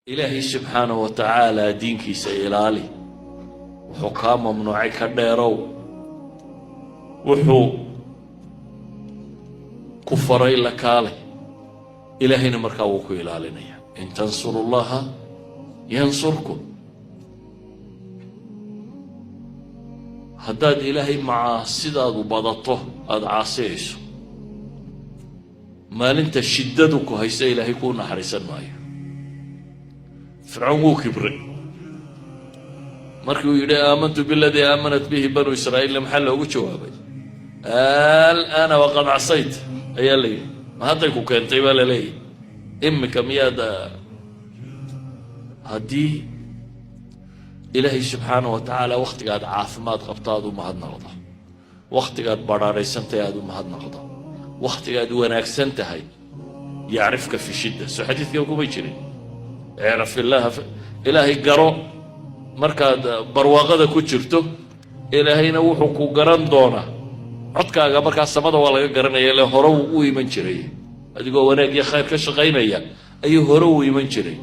Ilaahay subxaana wa tacaala diinkiisa ilaali. Wuxuu kaa mamnuucay ka dheerow, wuxuu ku faray la kaalay. Ilaahayna markaa wuu ku ilaalinaya. إن تنصروا الله ينصركم. Haddaad Ilaahay macaasidaadu badato, aada caasiyayso, maalinta shiddadu ku haysa Ilaahay kuu naxariisan maayo. Fircoon wuu kibray markii uu yidhi: "آمنت بالذي آمنت به بنو إسرائيل." Maxaa loogu jawaabay? "آلآن وقد عصيت" ayaa la yidhi. Ma hadday ku keentay baa la leeyahy. Imika miyaad? Haddii Ilaahay subxaana wa tacaala wakhtigaad caafimaad qabto aad u mahadnaqdo, wakhtigaad badhaadhaysantahay aad u mahadnaqdo, wakhtigaad wanaagsan tahay, يعرفك في الشدة. Soo xadiidka kumay jirin? اعرف الله, Ilaahay garo markaad barwaaqada ku jirto, Ilaahayna wuxuu ku garan doonaa. Codkaaga markaa samada waa laga garanaya, ile hore wuu u iman jiray. Adigoo wanaag iyo khayr ka shaqaynaya ayuu hore u iman jiray.